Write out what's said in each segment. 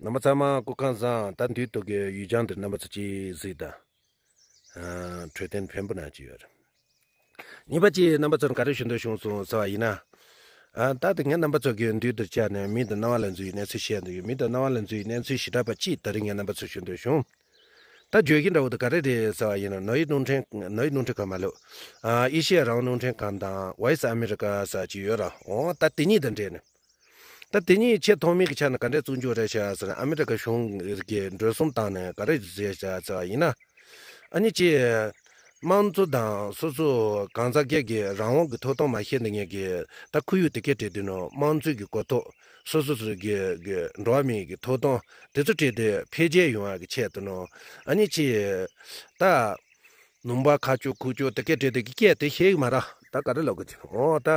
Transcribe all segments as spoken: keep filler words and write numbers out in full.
རྣམ་པ་ཚང་མ་སྐུ་ཁམས་བཟང་། ད་མདུན་དུ་གི་ཡུལ་ལྗོངས་འདིར་རྣམ་པ་ཚོ་ཅིག་གཟིགས་དང་། ཨ། འཕྲོད་བསྟེན་ཕན་པོ་གནང་གི་ཡོད་རེད། གཉིས་པ་གཅིག་རྣམ་པ་ཚོར་ག་རེ་ཞུ་འདོད་བྱུང་སོང་ཟེར་བ་ཡིན་ན། ཨ། ད་དེ་ངས་རྣམ་པ་ཚོ་གི་མདུན་དུ་བཅར་ནས་མི་དང་སྣང་བ་ལ་འཛུལ་བའི་གནས་ཚུལ་བཤད་འདོད་ཡོད། མི་དང་སྣང་བ་ལ་འཛུལ་བའི་གནས་ཚུལ་ཞེ་དྲག་པ་གཅིག་ད་རིང་ངས་རྣམ་པ་ཚོར་ཞུ་འདོད་བྱུང་། ད་བརྗོད་གཞི་འདྲ་བོ་དེ་ག་རེ་རེད་ཟེར་བ་ཡིན་ན། ནོར་ཝེ་རླུང་འཕྲིན། ནོར་ཝེ་རླུང་འཕྲིན་ཁང་མ་ལབ། ཨ། ཨེ་ཤེ་ཡ་རང་དབང་རླུང་འཕྲིན་ཁང་དང་ཝོ་ཡི་སི་ཨ་མེ་རི་ཀ་ཟེར་གཅིག་ཡོད་ར། འོ། ད་དེ་གཉིས་དང་འབྲེལ་ནས། ད་དེ་གཉིས་ཆེས་ཐོག་མའི་གི་ཆ་ནས་ག་འདྲས་བཙུགས་འཇུག་རེད་ཤག་ཟེར་ན། ཨ་མེ་རི་ཀ་གཞུང་གིས་འགྲོ་སོང་བཏང་ནས་ག་རེ་བཟོས་ཤག་ཟེར་བ་ཡིན་ན། ཨ་ནི་ཅིག་དམངས་གཙོ་དང་སོ་སོ་གང་ཟག་སྒེར་གྱི་རང་དབང་གི་ཐོབ་ཐང་མ་ཤེས་འདི་ངས་གི་ད་ཁོར་ཡུག་དེ་གའི་གྲས་དེ་ནང་དམངས་གཙོའི་གི་གོ་རྟོགས། སོ་སོ་སོ་གི་གི་འགྲོ་བ་མིའི་གི་ཐོབ་ཐང་དེ་ཚོ་གྲས་དེ་འཕེལ་རྒྱས་ཡོང་བ་གི་ཆེད་དུ་ནང་། ཨ་ནི་ཅིག་ད། ལུང་པ་ཁ་ཕྱོགས་ཁུག་ཕྱོགས་དེ་སྐད་བྲིས་དེ་གི་སྐད་དེ་ཤེས་གི་མ་ར། ད་ག་རེ་ལབ་དགོས་ཀྱི། འོ་ད།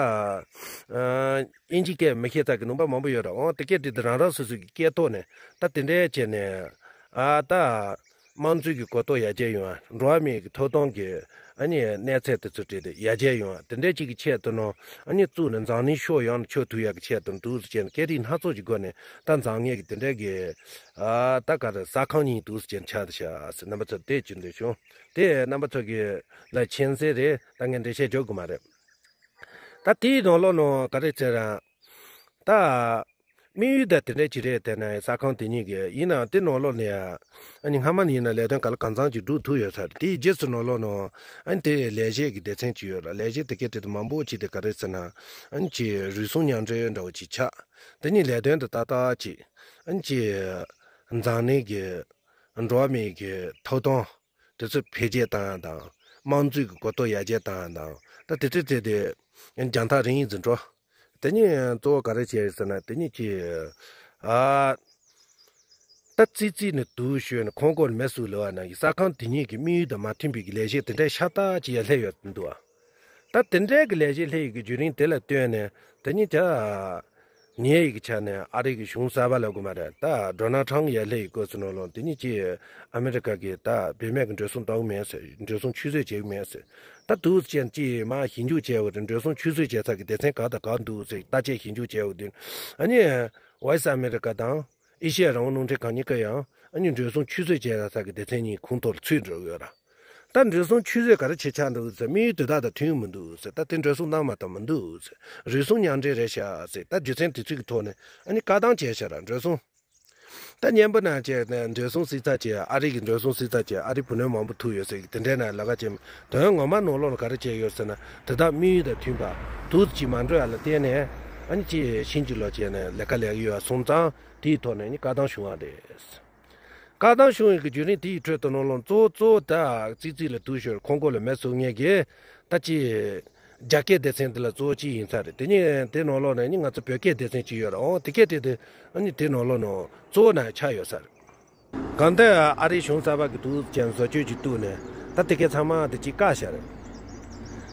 ཨ། དབྱིན་ཇིའི་སྐད་མི་ཤེས་ཚ་གི་ལུང་པ་མང་པོ་ཡོད་ར། འོ་དེ་སྐད་བྲིས་དེ་རང་རང་སོ་སོ་གི་སྐད་ཐོག་ནས་ད་དེ་འདྲའི་བྱས་ནས། ཨ། ད། དམངས་གཙོའི་གི་གོ་རྟོགས་ཡར་རྒྱས་ཡོང་བ། འགྲོ་བ་མིའི་གི་ཐོབ་ཐང་གི་ཨ་ནི་གནས་ཚད་དེ་ཚོ་བྲིས་དེ་ཡར་རྒྱས་ཡོང་བ། དེ་འདྲའི་ཅིག་གི་ཆེད་དུ་ནང་ཨ་ནི་བཙུགས་ནས་འཛམ་གླིང་ཕྱོགས་ཡོངས་ནས་ཁྱབ་ཐུབ་ཡག་གི་ཆེད་དུ་འདུག་ཟེར་བྱས་ནས་སྐད་རིགས་སྣ་ཚོགས་ཀྱི་སྒོ་ནས་ད་འཛམ་གླིང་གི་དེ་འདྲའི་གི། ཨ། ད་ག་རེ་གསར་ཁང་གཉིས་འདུག་ཟེར་བྱས་ནས་ཆགས་དེ་ཤག་ཟེར། རྣམ་པ་ཚོར་དེ་ཅིག་འདོད་བྱུང་། དེ་རྣམ་པ་ཚོ་གི་ལ་མཁྱེན་གསལ་རེད། ད་ངས་འགྲེལ་བཤད་རྒྱག་དགོས་མ་རེད། ད་དེའི་ནང་ལོགས་ནང་ག་རེ་ཟེར་ན། ད་དམིགས་ཡུལ་ད་དེ་འདྲ་ཅིག་རེད། དེ་ནས་གསར་ཁང་དེ་གཉིས་ཀྱི་ཡིན་ནའང་དེ་ནང་ལོགས་ནས་ཨ་ནི་སྔ་མ་ནས་ཡིན་ན་ལས་དོན་ག་ལ་གང་འཚམ་ཅིག་སྒྲུབ་ཐུབ་ཡོད་ས་རེད། དེའི་རྗེས་སུ་ནང་ལོགས་ནང་ཨ་ནི་དེ་ལས་གཞི་གི་སྡེ་ཚན་ཅིག་ཡོད་ར། ལས་གཞི་དེ་གའི་གྲས་དེ་མང་པོ་ཅིག་དེ་ག་རེ་ཟེར་ན། ཨ་ནི་ཅིག་རུལ་སུངས་མཉམ་འབྲེལ་འདྲ་བོ་ཅིག་ཆགས། དེ་གཉིས་ལས་དོན་དེ་ཏག་ཏག་ཅིག་ཨ་ནི་ཅིག་འཛམ་གླིང་གི་འགྲོ་བ་མིའི་གི་ཐོབ་ཐང་དེ་ཚོ་འཕེལ་རྒྱས་བཏང་ཡ་དང་། དམངས་གཙོའི་གི་གོ་རྟོགས་ཡར་རྒྱས་བཏང་ཡ་དང་། ད་དེ་ཚོ་དེ་དེ་རྒྱང་ཐག་རིང་ཡིན་ཟིན་འགྲོ། དེ་གཉིས་གཙོ་བོ་ག་རེ་བྱས་ཟེར་ན། དེ་གཉིས་ཀྱིས། ཨ། ད་ཙི་ཙི་ནས་དུག་ཤོར་ནས་ཁོང་ཁོང་ལ་མེ་བཙུགས་ལབ་པ་ནང་བཞིན་གསར་ཁང་དེ་གཉིས་ཀྱི་དམིགས་ཡུལ་དང་མ་མཐུན་པའི་གི་ལས་གཞི་དེ་འདྲའི་ཤ་སྟག་ཅིག་ཡར་སླེབས་ཡོད་འདུག་ཨ། ད་དེ་འདྲའི་གི་ལས་གཞི་སླེབས་ཡོད་གི་བརྒྱུད་རིམ་དེ་ལ་ལྟོས་ནས་དེ་གཉིས་ཀྱ་ཉེ་ཡི་གི་ཆ་ནས་ཨ་རི་གི་གཞུང་གསར་པ་ལབ་དགོས་མ་རེད། ད་ཌོ་ནལ་ཊམ་ཡར་སླེབས་ཡི་སྐབས་སུ་ནང་ལོགས་དེ་གཉིས་ཀྱིས་ཨ་མེ་རི་ཀ་གི་ད་བུད་མེད་གི་འགྲོ་སོང་གཏོང་གི་མེད་ཟེར། འགྲོ་སོང་ཆུད་ཟོས་བྱེད་གི་མེད་ཟེར། ད་དུག་ཅན་ཅིག་མ་ཞིབ་འཇུག་བྱས་ཡོད་རེད། འགྲོ་སོང་ཆུད་ཟོས་བྱས་ས་གི་སྡེ་ཚན་ག་དང་ག་འདུག་ཟེར་བརྟག་དཔྱད་ཞིབ་འཇུག་བྱས་ཡོད་དུས། ཨ་ནི་ཝོ་ཡི་སི་ཨ་མེ་རི་ཀ་དང་། ཨེ་ཤེ་ཡ་རང་དབང་རླུང་འཕྲིན་ཁང་གཉིས་ཀ་ཡང་ཨ་ནི་འགྲོ་སོང་ཆུད་ཟོས་བྱས་ས་གི་སྡེ་ཚན་གཉིས་ཁོངས་གཏོགས་ལ་ཚུད་འགྲོ་གི་ཡོད་ར། ད་འགྲོ་སོང་ཆུད་ཟོས་ག་རེ་བྱེད་ཆགས་འདུག་ཟེར། དམིགས་ཡུལ་དེ་དག་དང་མཐུན་མི་འདུག་ཟེར། ད་དེ་འགྲོ་སོང་གནང་མ་བཏང་མི་འདུག་ཟེར། རུལ་སུངས་མཉམ་འབྲེལ་རེད་ཤག་ཟེར། ད་རྒྱུ་མཚན་དེ་ཚོ་གི་ཐོག་ནས་ཨ་ནི་བཀག་སྡོམ་བྱས་ཤག་ར། འགྲོ་སོང་། ད་སྙན་པོ་ནང་བྱས་ནས་འགྲོ་སོང་བསྲི་ཚགས་བྱས། ཨ་རི་གི་འགྲོ་སོང་བསྲི་ཚགས་བྱས། ཨ་རི་བུ་ལོན་མང་པོ་ཐུག་ཡོད་ཟེར་གི་དེ་འདྲའི་ནང་ལས་ཀ་བྱས། དོན་ངོ་མ་ནང་ལོགས་ལ་ག་རེ་བྱས་ཡོད་ཟེར་ན། དེ་དག་དམིགས་ཡུལ་དང་མཐུན་པ་དུག་ཅིག་མ་འགྲོ་ཡ་ལ་བརྟེན་ནས་ཨ་ནི་ཅིག་ཕྱིན་ཅི་ལོག་བྱས་ནས་ལས་ཀ་ལས་ཀྱི་ཡོད་པ་སོང་ཙང་དེའི་ཐོག་ནས་ནི་བཀག་སྡོམ་བྱུང་བ་རེད། བཀག་སྡོམ་བྱུང་ཡོད་ཀྱི་བརྒྱུད་རིམ་དེའི་ཁྲོད་དུ་ནང་ལོགས་གཙོ་བོ་གཙོ་བོ་ད་ཙི་ཙི་ལ་དུག་ཤོར། ཁོང་ཁོང་ལ་མེ་བཙུགས་མཁན་གྱི་ད་ཅི་རྒྱ་སྐད་སྡེ་ཚན་འདི་ལ་གཙོ་བོ་གཅིག་ཡིན་ས་རེད། དེ་ནས་དེ་ནང་ལོགས་ནས་ནི་ང་ཚོ་བོད་སྐད་སྡེ་ཚན་གཅིག་ཡོད་རེད། འོ་དེ་སྐད་དེ་དེ་ཨ་ནི་དེ་ནང་ལོགས་ནང་གཙོ་བོ་ནང་ཆགས་ཡོད་ས་རེད། གང་ལྟར་ཨ་རིའི་གཞུང་གསར་པ་གི་དུག་ཅན་བཟོ་བཅོས་ཀྱི་སྟེང་ནས་ད་དེ་སྐད་ཚང་མ་དེ་གཅིག་བཀག་བཞག་རེད།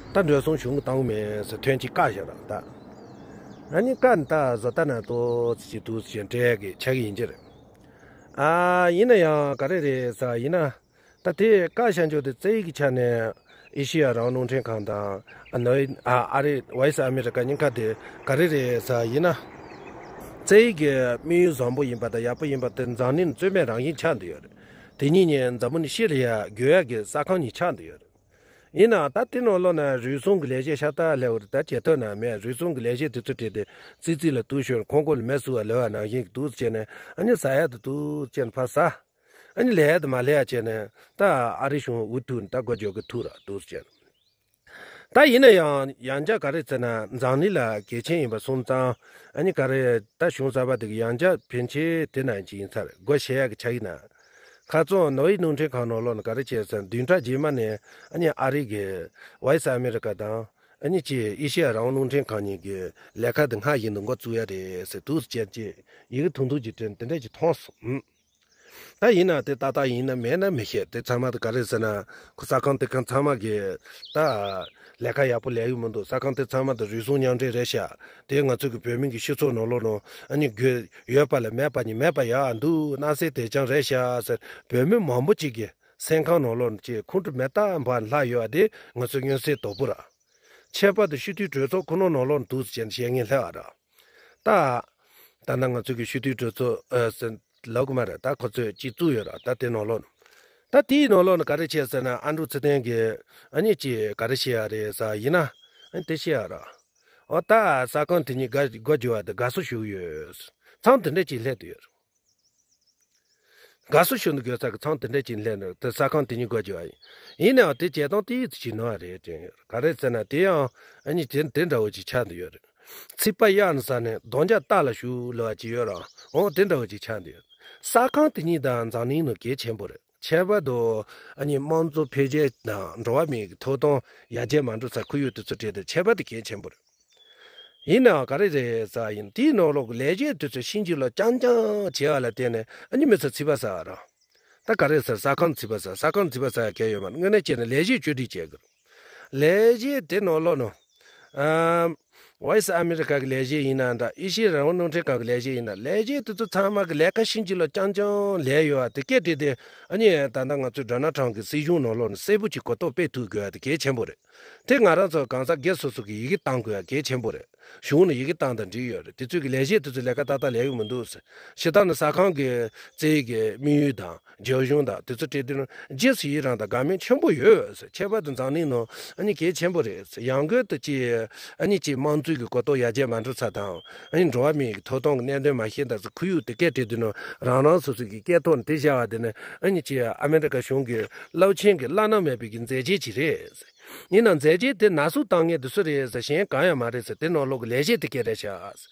ད་འགྲོ་སོང་གཞུང་གིས་བཏང་གི་མེད་ཟེར་ཐོན་གཅིག་བཀག་བཞག་རེད་ད། ཨ་ནི་བཀག་ནས་ད་བཟོ་ལྟ་ནང་ཏོག་ཙམ་ཅིག་དུག་ཅན་སྤྲད་གི་ཆགས་ཀྱི་ཡིན་གྱི་རེད། ཨ། ཡིན་ན་ཡང་ག་རེ་རེད་ཟེར་བ་ཡིན་ན། ད་དེ་བཀག་བཞག་འཇོག་དེ་རྩ་བའི་གི་ཆ་ནས་ཨེ་ཤེ་ཡ་རང་དབང་རླུང་འཕྲིན་ཁང་དང་། ཨ་ནི་ཨ་ཨ་རི་ཝོ་ཡི་སི་ཨ་མེ་རི་ཀ་གཉིས་ཀ་དེ་ག་རེ་རེད་ཟེར་བ་ཡིན་ན། རྩ་བའི་གི་དམིགས་ཡུལ་བཟང་པོ་ཡིན་པ་དང་ཡག་པོ་ཡིན་པ་དེ་འཛམ་གླིང་ནང་རྩོད་མེད་རང་བཞིན་ཆགས་བསྡད་ཡོད་རེད། དེ་གཉིས་གཉིས་འཛམ་བུ་གླིང་ཕྱི་ལ་ཡ་རྒོལ་ཡག་གི་གསར་ཁང་གཉིས་ཆགས་བསྡད་ཡོད་རེད། ཡིན་ནའང་ད་དེ་ནང་ལོགས་ན་རུལ་སུངས་ཀྱི་ལས་བྱེད་ཤ་སྟག་ལས་འོར་ད་བྱེད་ཐབས་ན་མེད། རུལ་སུངས་ཀྱི་ལས་བྱེད་དེ་ཚོ་བྲིས་ཏེ་ཙི་ཙི་ལ་དུག་ཤོར། ཁོང་ཁོང་ལ་མེ་བཙུགས་པ་ལབ་པ་ནང་བཞིན་དུག་བྱས་ནས་ཨ་ནི་ཟ་ཡ་དེ་དུག་བྱས་ནས་ཕར་ཟ། ཨ་ནི་ལས་ཡ་དེ་མ་ལས་ཡ་བྱས་ནས་ད་ཨ་རི་གཞུང་འུ་ཐུག་ནས་ད་སྒོ་རྒྱག་གི་ཐུག་ར་དུག་བྱས་ནས། ད་ཡིན་ན་ཡང་ཡང་བསྐྱར་ག་རེ་ཟེར་ན་འཛམ་གླིང་ལ་གལ་ཆེན་ཡིན་པ་སོང་ཙང་ཨ་ནི་ག་རེ་ད་གཞུང་གསར་པ་དེ་གི་ཡང་བསྐྱར་ཕན་ཆེ་དེ་ནང་བཞིན་ཡིན་ས་རེད། སྒོ་ཕྱེ་ཡག་གི་ཆ་ཡིན་ན། ཁ་རྩང་ནོར་ཝེ་རླུང་འཕྲིན་ཁང་ནང་ལོགས་ནས་ག་རེ་བྱས་ཟེར་ན་བདུན་ཕྲག་རྗེས་མ་ནས་ཨ་ནི་ཨ་རི་གི་ཝོ་ཡི་སི་ཨ་མེ་རི་ཀ་དང་ཨ་ནི་ཅིག་ཨེ་ཤེ་ཡ་རང་དབང་རླུང་འཕྲིན་ཁང་གཉིས་ཀྱི་ལས་ཀ་དེ་སྔར་བཞིན་དུ་འགོ་བཙུགས་ཡ་རེད་ཟེར་དུག་ཅན་ཅིག་ཡི་གེ་ཐུང་ཐུང་ཅིག་བྲིས་དེ་འདྲ་ཅིག་མཐོང་སོང་། ཨུམ། ད་ཡིན་ན་དེ་ཏག་ཏག་ཡིན་ན་མེད་ན་མི་ཤེས། དེ་ཚང་མ་དེ་ག་རེ་ཟེར་ན་ཁོ་གསར་ཁང་དེ་ཁང་ཚང་མ་གི་ད་ལས་ཀ་ཡག་པོ་ལས་ཡོད་མི་འདུག་གསར་ཁང་དེ་ཚང་མ་དེ་རུལ་སུངས་མཉམ་འབྲེལ་རེད་ཤག་དེ་ང་ཚོ་གི་བོད་མི་གི་སྤྱི་ཚོགས་ནང་ལོགས་ནང་ཨ་ནི་དགོས་ཡོད་པ་ལས་མེད་པ་ནི་མེད་པ་ཡག་འདུག་སྣང་གསལ་དེ་ཅང་རེད་ཤག་ཟེར་བོད་མི་མང་པོ་ཅིག་གི་སེམས་ཁམས་ནང་ལོགས་ནས་ཅིག་ཁོང་ཁྲོ་མེ་སྟག་འབར་ལྷག་ཡོད་པ་དེ་ང་ཚོ་མངོན་གསལ་དོད་པོ་ར། ཁྱད་པར་དུ་སྤྱི་འཐུས་གྲོས་ཚོགས་ཁོ་ན་ནང་ལོགས་ནས་འདུག་ཟེར་བྱས་ནས་བཤད་མཁན་སླེབས་པ་ར། ད། ད་ནང་ང་ཚོ་གི་སྤྱི་འཐུས་གྲོས་ཚོགས་ཨ་ཟེར་ ལབ་གི་མ་རེད། ད་ཁོ་ཚོས་ཅིག་བཙུགས་ཡོད་ར། ད་དེ་ནང་ལོགས་ནས། ད་དེའི་ནང་ལོགས་ནས་ག་རེ་བྱས་ཟེར་ན། ཨ་འབྲུག་ཚེ་བརྟན་གྱིས་ཨ་ནི་ཅིག་ག་རེ་བཤད་ཡ་རེད་ཟེར་ཡིན་ན། ཨ་ནི་དེ་བཤད་ཡ་ར། འོ་ད་ཟ་ཁང་དེ་གཉིས་སྒོ་སྒོ་རྒྱག་པ་དེ་དགའ་བསུ་ཞུ་གི་ཡོད། མཚམས་དེ་འདྲ་ཅིག་སླེབས་བསྡད་ཡོད་རེད། དགའ་བསུ་ཞུ་འདི་དགོས་ས་གི་མཚམས་དེ་འདྲ་ཅིག་སླེབས་ནས་དེ་ཟ་ཁང་དེ་གཉིས་སྒོ་རྒྱག་པ་ཡིན། ཡིན་ནའང་དེ་བྱེད་སྟངས་དེ་ཡིད་ཆེས་ནོར་བ་རེད་དྲན་ཡོད། ག་རེ་ཟེར་ན་དེ་ཡང་ཨ་ནི་དེ་དེ་འདྲ་བོ་ཅིག་ཆགས་བསྡད་ཡོད་རེད། ཚིག་པ་གཡར་ནས་ཟ་ནས་རྡོག་རྒྱག་རྟ་ལ་ཞུགས་ལབ་པ་ཅིག་ཡོད་ར། འོ་དེ་འདྲ་བོ་ཅིག་ཆགས་བསྡད་ཡོད། ཟ་ཁང་དེ་གཉིས་དང་འཛམ་གླིང་ནང་གལ་ཆེན་པོ་རེད། ཁྱད་པར་དུ་ཨ་ནི་དམངས་གཙོ་འཕེལ་རྒྱས་དང་འགྲོ་བ་མིའི་ཐོབ་ཐང་ཡར་རྒྱས་མ་འགྲོ་ས་ཁོར་ཡུག་དེ་ཚོ་གྲས་དེ་ཁྱད་པར་དུ་གལ་ཆེན་པོ་རེད། ཡིན་ནའང་ག་རེ་རེད་ཟེར་ཡིན། དེའི་ནང་ལོགས་ཀྱི་ལས་བྱེད་དེ་ཚོས་ཕྱིན་ཅི་ལོག་རྐྱང་རྐྱང་བྱས་པ་ལ་བརྟེན་ནས་ཨ་ནི་མི་ཚོ་ཚིག་པ་ཟ་བ་རེད། ད་ག་རེ་ཟེར། ཟ་ཁང་ཚིག་པ་ཟ། ཟ་ཁང་ཚིག་པ་ཟ་ཡ་གལ་ཡོད་མ་རེད། དངོས་གནས་བྱས་ན་ལས་བྱེད་བཅོས་སྒྲིག་བྱེད་དགོས། ལས་བྱེད་དེ་ནང་ལོགས་ནང་། ཨམ། ཝོ་ཡི་སི་ཨ་མི་རི་ཀ་གི་ལས་བྱེད་ཡིན་ན་འདྲ། ཨེ་ཤི་ཡའི་རང་དབང་རླུང་འཕྲིན་ཁང་གི་ལས་བྱེད་ཡིན་ན། ལས་བྱེད་དེ་ཚོ་ཚང་མ་གི་ལས་ཀ་ཕྱིན་ཅི་ལོག་རྐྱང་རྐྱང་ལས་ཡོད་པ་དེ་སྐད་བྲིས་ཏེ། ཨ་ནི་ད་ལྟ་ང་ཚོའི་ཌོ་ནལ་ཊམ་གི་སྲིད་གཞུང་ནང་ལོགས་ནས་གསལ་པོ་ཅིག་གོ་རྟོགས་སྤེལ་ཐུབ་དགོས་པ་དེ་གལ་ཆེན་པོ་རེད། དེ་ང་རང་ཚོ་གང་ཟག་སྒེར་སོ་སོ་གི་ཡི་གེ་བཏང་དགོས་པ་གལ་ཆེན་པོ་རེད། གཞུང་ནས་ཡི་གེ་བཏང་དང་འགྲིག་ཡོད་རེད། དེ་ཚོའི་གི་ལས་བྱེད་དེ་ཚོ་ལས་ཀ་ཏག་ཏག་ལས་ཀྱི་མི་འདུག་ཟེར། སྤྱིར་བཏང་ནས་ཟ་ཁང་གི་རྩེ་གི་དམིགས་ཡུལ་དང་རྒྱབ་ལྗོངས་དང་དེ་ཚོ་བྲིས་དུས་ན་རྗེས་སུ་ཡི་རང་དང་དགའ་མོས་ཆེན་པོ་ཡོད་ཟེར། ཁྱད་པར་དུ་འཛམ་གླིང་ནང་ཨ་ནི་གལ་ཆེན་པོ་རེད་ཟེར། ཡང་སྒོས་དུ་ཅི་ཨ་ནི་ཅི་དམངས་གཙོའི་གི་གོ་རྟོགས་ཡར་རྒྱས་མ་འགྲོ་ས་དང་། ཨ་ནི་འགྲོ་བ་མིའི་གི་ཐོབ་ཐང་གི་གནད་དོན་མ་ཤེས་ད་ཟེར། ཁོར་ཡུག་དེ་སྐད་བྲིས་དུས་ན་རང་རང་སོ་སོ་གི་སྐད་ཐོག་ནས་དེ་བཤད་པ་དེ་ནི་ཨ་ནི་ཅི་ཨ་མི་རི་ཀ་གཞུང་གི་རླབས་ཆེན་གི་བླ་ན་མེད་པའི་གི་མཛད་རྗེས་ཅིག་རེད་ཟེར། ཡིན་ནའང་མཛད་རྗེས་དེ་ན་ཟུག་བཏང་མཁན་དེ་སུ་རེད་ཟེར། གཞན་གང་ཡང་མ་རེད་ཟེར། དེ་ནང་ལོགས་ཀྱི་ལས་བྱེད་དེ་སྐད་རེད་ཤག་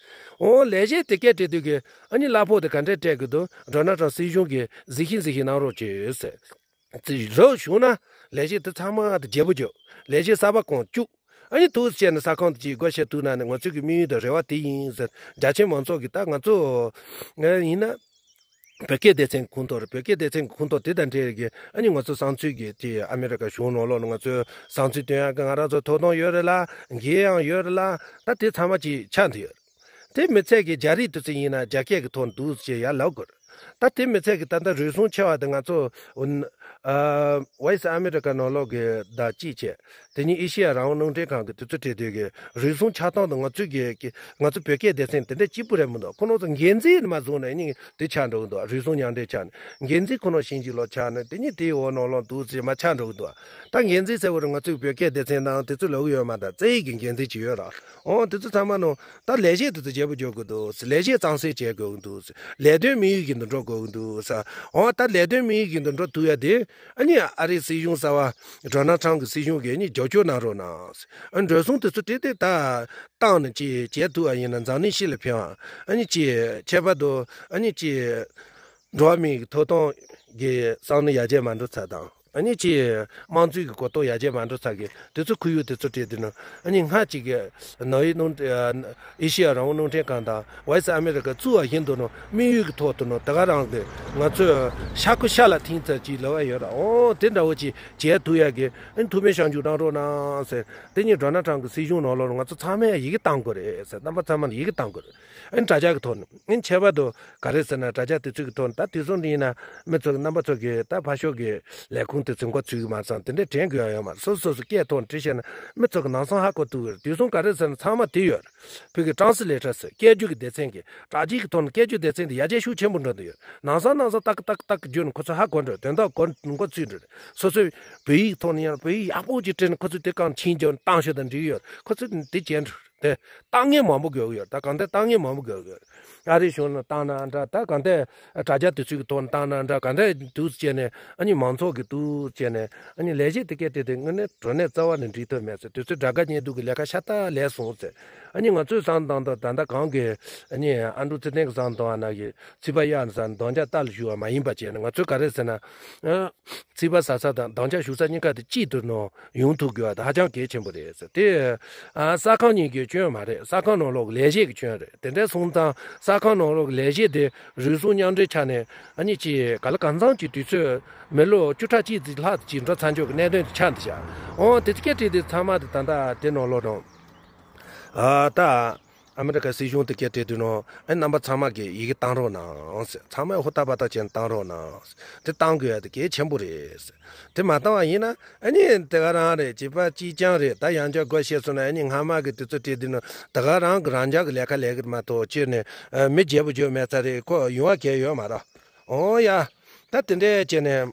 འོ་ལས་བྱེད་དེ་སྐད་བྲིས་དུས་ཀྱི་ཨ་ནི་གླ་ཕོགས་དེ་ག་འདྲས་སྤྲད་དགོས་འདུག་ཌོ་ནལ་ཊམ་སྲིད་གཞུང་གིས་གཟིགས་ཤིག་གཟིགས་ཤིག་གནང་རོགས་བྱོས་ཟེར། རོགས་ཞུ་ན་ལས་བྱེད་དེ་ཚང་མ་དེ་བརྗེ་པོ་བརྒྱབ། ལས་བྱེད་གསར་པ་གང་བཅུག་ཨ་ནི་འདུག་སེ་བྱས་ནས་ཟ་ཁང་དེ་ཅིག་སྒོ་ཕྱེ་ཐུབ་ན་ནི་ང་ཚོའི་གི་དམིགས་ཡུལ་དང་རེ་བ་དེ་ཡིན་ཟེར། རྒྱ་ཆེ་མང་ཚོགས་ཀྱི་ད་ང་ཚོ་ཡིན་ན། བོད་སྐད་སྡེ་ཚན་གྱི་ཁོངས་གཏོགས་རེད། བོད་སྐད་སྡེ་ཚན་གྱི་ཁོངས་གཏོགས་དེ་དང་འབྲེལ་གྱི་ཨ་ནི་ང་ཚོ་བསམ་ཚུལ་གྱི་དེ་ཨ་མི་རི་ཀ་གཞུང་ནང་ལོགས་ནས་ང་ཚོའི་བསམ་ཚུལ་སྟོན་ཡག་གི་ང་རང་ཚོ་ཐོབ་ཐང་ཡོད་རེད་ལ། འགན་ཡང་ཡོད་རེད་ལ། ད་དེ་ཚང་མ་ཅིག་ཆགས་འདུག་ཡོད། དེ་མི་ཚད་ཀྱི་རྒྱ་རིགས་དེ་ཚོ་ཡིན་ན་རྒྱ་སྐད་ཀྱི་ཐོག་འདུག་ཅེས་ཡར་ལབ་དགོས་རེད། ད་དེ་མི་ཚད་ཀྱི་ད་ལྟ་རུལ་སུངས་ཆེ་བ་དེ་ང་ཚོ་ཨ་ཝེ་སི་ཨ་མི་རི་ཀ་ནང་ལོགས་ཀྱི་ད་ཅིག་བྱས། དེ་ཉིད་ཨེ་ཤེ་ཡ་རང་དབང་རླུང་འཕྲིན་ཁང་གི་དུས་ཚོད་སྤྲད་དུས་ཀྱི་རུལ་སུངས་ཆགས་སྟངས་དང་ང་ཚོའི་གི་ང་ཚོ་བོད་སྐད་སྡེ་ཚན་དེ་འདྲ་གཅིག་པུ་རེད་མི་འདུག་ཁོ་རང་ཚོ་འགན་འཛིན་ནས་མ་བཟུང་ནས་ཨ་ནི་དེ་ཆགས་འགྲོ་གི་འདུག་རུལ་སུངས་མཉམ་འབྲེལ་ཆགས་ནས་འགན་འཛིན་ཁོ་རང་ཕྱིན་ཅི་ལོག་ཆགས་ནས་དེ་ཉིད་དེའི་འོག་ནང་ལོགས་འདུག་ཟེར་མ་ཆགས་འགྲོ་གི་འདུག་ད་འགན་འཛིན་ཟེར་བ་རུ་ང་ཚོའི་བོད་སྐད་སྡེ་ཚན་ནང་དེ་ཚོ་ལབ་གི་ཡོད་མ་རེད། རྩེ་ཡི་གི་འགན་འཛིན་ཅིག་ཡོད་ར། འོ་དེ་ཚོ་ཚང་མ་ནང་ད་ལས་བྱེད་དེ་ཚོ་བརྗེ་པོ་འཇོག་དགོས་འདུག་ཟེར། ལས་བྱེད་གཙང་སེལ་བྱེད་དགོས་ཀྱི་འདུག་ཟེར། ལས་དོན་དམིགས་ཡུལ་གྱི་འདུ་འགྲོ་དགོས་ཀྱི་འདུག་ཟེར། འོ་ད་ལས་དོན་དམིགས་ཡུལ་གྱི་འདུ་འགྲོ་ཐུབ་ཡ་དེ། ཨ་ནི་ཨ་རིའི་སྲིད་གཞུང་གསར་པ་ཌོ་ནལ་ཊམ་གྱི་སྲིད་གཞུང་གིས་ཨ་ནི་རྒྱབ་སྐྱོར་གནང་རོགས་གནང་། ཨ་ནི་འགྲོ་སོང་དེ་ཚོ་དེ་དེ་ད་བཏང་ནས་ཅིག་བྱེད་ཐུབ་པ་ཡིན་ན་འཛམ་གླིང་སྤྱི་ལ་ཕན་པ། ཨ་ནི་ཅིག་ཁྱད་པར་དུ་ཨ་ནི་ཅིག་འགྲོ་བ་མིའི་ཐོབ་ཐང་གི་བསམ་བློ་ཡར་རྒྱས་མ་འགྲོ་ཚར་དང་། ཨ་ནི་ཅིག་དམངས་གཙོའི་གི་གོ་རྟོགས་ཡར་རྒྱས་མ་འགྲོ་ཚར་གི་དེ་ཚོ་ཁོར་ཡུག་དེ་ཚོ་སྤྲད་དུས་ན། ཨ་ནི་སྔར་ཅིག་གི་ནོར་ཝེ་རླུང་ཨེ་ཤེ་ཡ་རང་དབང་རླུང་འཕྲིན་ཁང་དང་ཝོ་ཡི་སི་ཨ་མི་རི་ཀ་བཙུགས་པ་བཞིན་དུ་ནོ་དམིགས་ཡུལ་གྱི་ཐོག་ཏུ་ནོ་དེ་ག་རང་གི་ང་ཚོས་ཤ་ཁུ་ཤ་ལ་ཐིམ་ཚར་ཅིག་ལབ་པ་ཡོད་ར། འོ་དེ་འདྲ་བོ་ཅིག་བྱེད་ཐུབ་ཡ་གི་ཨ་ནི་ཐུགས་ཕན་གཤགས་འཇུག་གནང་རོགས་གནང་ཟེར། དེ་ཉིད་ཌོ་ནལ་ཊམ་གྱི་སྲིད་གཞུང་ནང་ལོགས་ང་ཚོ་ཚང་མས་ཡི་གེ་བཏང་དགོས་རེད་ཟེར། རྣམ་པ་ཚང་མ་ལ་ཡི་གེ་བཏང་དགོས་རེད། ཨ་ནི་དྲ་རྒྱ་གི་ཐོག་ནས། ཨ་ནི་ཁྱད་པར་དུ་ག་རེ་ཟེར་ན་དྲ་རྒྱ་དེ་ཚོ་གི་ཐོག་ནས། ད་དེ་ཚོ་འདི་ཡིན་ན་མི་ཚོ་གི་རྣམ་པ་ཚོ་གི་ད་ཕར་ཕྱོགས་ཀྱི་ལས་ཁུངས་དེ་ཚོ་འགོ་ཚུགས་ཀྱི་མ་སོང་། དེ་འདྲའི་དྲན་དགོས་ཡ་ཡོད་མ་རེད། སོ་སོ་སོ་སོ་སྐད་ཐོག་ནས་བྲིས་བཤད་ན་མི་ཚོ་གི་ནང་སང་ཧ་གོ་ཐུབ་ཀྱི་རེད། དེ་ཚོ་ག་རེ་ཟེར་ན་ཚང་མ་དེ་ཡོད་རེད། བོད་ཀྱི་ཊེ་རན་སི་ལེ་ཊར་ཟེར་སྐད་སྒྱུར་གྱི་སྡེ་ཚན་གྱི་དྲ་རྒྱའི་གི་ཐོག་ནས་སྐད་སྒྱུར་སྡེ་ཚན་དེ་ཡར་རྒྱས་ཤུགས་ཆེན་པོ་འགྲོ་འདུག་ཡོད། ནང་སང་ནང་སང་ཏག་ཏག་ཏག་བརྗོད་ནས་ཁོ་ཚོ་ཧ་གོ་འགྲོ། དོན་དག་གོ་འགོ་ཚུགས་འགྲོ་རེད། སོ་སོའི་བོད་ཡིག་ཐོག་ནས་ཡང་བོད་ཡིག་ཡག་པོ་ཅིག་བྲིས་ནས་ཁོ་ཚོས་དེ་གང་ཕྱིན་རྒྱབ་བཏང་ཤོག་དང་འགྲིག་ཡོད། ཁོ་ཚོས་དེ་བྱས་འགྲོ་རེད། དེ་བཏང་མཁན་མང་པོ་དགོས་ཀྱི་ཡོད། ད་གང་ལྟར་བཏང་མཁན་མང་པོ་དགོས་ཀྱི་ཡོད། ཨ་རིའི་གཞུང་ལ་བཏང་ན་འདྲ། ད་གང་ལྟར་དྲ་རྒྱ་དེ་ཚོའི་གི་ཐོག་ནས་བཏང་ན་འདྲ། གང་ལྟར་འདུག་སེ་བྱས་ནས་ཨ་ནི་མང་ཚོགས་ཀྱི་འདུག་སེ་བྱས་ནས་ཨ་ནི་ལས་བྱེད་དེ་སྐད་དེ་དེ་དངོས་གནས་དྲང་གནས་རྩ་བ་ནས་འགྲིག་ཐུབ་མེད་ཟེར། དུས་ཚོད་དྲ་རྒྱ་ཉེ་དུས་ཀྱི་ལས་ཀ་ཤ་སྟག་ལས་སོང་ཟེར། ཨ་ནི་ང་ཚོའི་བསམ་སྟངས་དང་ད་ལྟ་གང་གི་ཨ་ནི་ཨ་འབྲུག་ཚེ་བརྟན་གྱི་བསམ་སྟངས་ཨ་ན་གི་ཚིག་པ་གཡར་ནས་ཟ་ནས་རྡོག་རྒྱག་རྟ་ལ་ཞུགས་པ་མ་ཡིན་པ་བྱས་ནས། ང་ཚོས་ག་རེ་ཟེར་ན། ཨ། ཚིག་པ་ཟ་ས་དང་རྡོག་རྒྱག་ཞུགས་ས་གཉིས་ཀ་དེ་གཅིག་ཏུ་ནང་ཡོང་ཐུབ་དགོས་པ་དེ་ཧ་ཅང་གལ་ཆེན་པོ་རེད་ཟེར། དེ་ཨ་ཟ་ཁང་གཉིས་ཀྱི་སྐྱོན་མ་རེད། ཟ་ཁང་ནང་ལོགས་ཀྱི་ལས་བྱེད་ཀྱི་སྐྱོན་རེད། དེ་འདྲ་སོང་ཙང་ཟ་ཁང་ནང་ལོགས་ཀྱི་ལས་བྱེད་དེ་རུལ་སུངས་མཉམ་འབྲེལ་ཆགས་ནས་ཨ་ནི་ཅིག་ག་ལ་གང་འཚམ་གྱི་དུས་ཚོད་མི་ལོ་བཅུ་ཕྲག་གཅིག་ཙམ་ལྷག་ཅིག་འགྲོ་ཚར་འཇོག་གི་གནད་དོན་དེ་ཆགས་འདུག་ཤག་འོ་དེ་སྐད་བྲིས་དེ་ཚང་མ་དེ་ད་ལྟ་དེ་ནང་ལོགས་ནང་ཨ་ད། ཨ་མི་རི་ཀ་སྲིད་གཞུང་དེ་སྐད་བྲིས་དུས་ནང་ཨ་རྣམ་པ་ཚང་མ་གིས་ཡི་གེ་བཏང་རོགས་གནང་ཟེར། ཚང་མས་ཧུར་ཐག་པ་ཐག་བྱས་ནས་བཏང་རོགས་གནང་ཟེར། དེ་བཏང་དགོས་ཡ་དེ་གལ་ཆེན་པོ་རེད་ཟེར། དེ་མ་བཏང་བ་ཡིན་ན་ཨ་ནི་དེ་ག་རང་རེད། བྱིས་པ་གཅིག་རྐྱང་རེད། ད་ཡང་བསྐྱར་སྒོ་ཕྱེ་སོང་ན་ཨ་ནི་སྔ་མ་གི་དུས་ཚོད་བྲིས་དུས་ནང་དེ་ག་རང་གི་རང་འཇགས་ཀྱི་ལས་ཀ་ལས་ཀྱི་མ་གཏོགས་ཁྱོན་ནས་མི་བརྗེ་པོ་བརྗོད་མེད་ས་རེད། ཁོ་ཡོང་བ་གལ་ཡོད་མ་རེད། ཨོ་ཡ། ད་དེ་འདྲས་བྱས་ནས།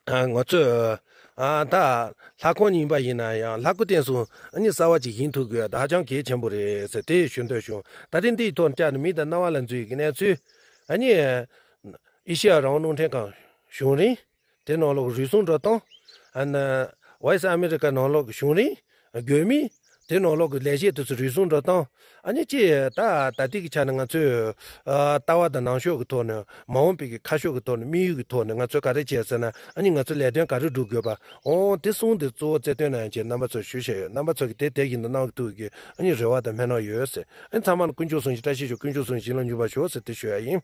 ཨ། ང་ཚོས། ཨ། ད་ལྷ་ཁང་ཡིན་པ་ཡིན་ན་ཡང་ལྷ་སྐུ་རྟེན་གསུམ་ཨ་ནི་གསར་བ་ཅིག་བཞེངས་ཐུབ་དགོས་ད་ཧ་ཅང་གལ་ཆེན་པོ་རེད་ཟེར་དེ་ཞུ་འདོད་བྱུང་། ད་རེས་འདིའི་ཐོག་བཅར་ནས་མི་དང་རྣ་བ་ལ་འཛུལ་གྱི་གནས་ཚུལ། ཨ་ནི་ཨེ་ཤེ་ཡ་རང་དབང་རླུང་འཕྲིན་ཁང་གཞུང་རིང་། དེ་ནང་ལོགས་རུལ་སུངས་འགྲོ་སྟངས། ཨ་ནི་ཝེ་སི་ཨ་མི་རི་ཀ་ནང་ལོགས་ཀྱི་གཞུང་རིང་། དགོས་མི། དེ་ནང་ལོགས་ཀྱི་ལས་བྱེད་དེ་ཚོ་རུལ་སུངས་འགྲོ་སྟངས། ཨ་ནི་ཅི་ད་ད་ལྟའི་གི་ཆ་ནས་ང་ཚོས། ཨ། ལྟ་བ་དང་ནང་ཤོག་གི་ཐོག་ནས་མ་འོངས་པའི་གི་ཁ་ཕྱོགས་ཀྱི་ཐོག་ནས་དམིགས་ཡུལ་གྱི་ཐོག་ནས་ང་ཚོས་ག་རེ་བྱས་ཟེར་ན། ཨ་ནི་ང་ཚོ་ལས་དོན་ག་རེ་སྒྲུབ་དགོས་པ། ཨོ་དེ་གསུམ་དེ་གཙོ་བོ་རྩལ་འདོན་གནང་ཡག་ཆེད་རྣམ་པ་ཚོར་ཞུ་བྱས་ཡོད། རྣམ་པ་ཚོ་གི་དེ་དེ་བཞིན་དུ་གནང་ཐུབ་ཀྱི་ཨ་ནི་རེ་བ་དང་སྨོན་ལམ་ཡོད་ཟེར། ཨ་ནི་ཚང་མ་ལ་དཀོན་མཆོག་གསུམ་གྱི་བཀྲ་ཤིས་ཤོག་དཀོན་མཆོག་གསུམ་གྱི་བྱིན་རླབས་འཇུག་པར་ཤོག་ཟེར་དེ་ཞུ་ཡག་ཡིན།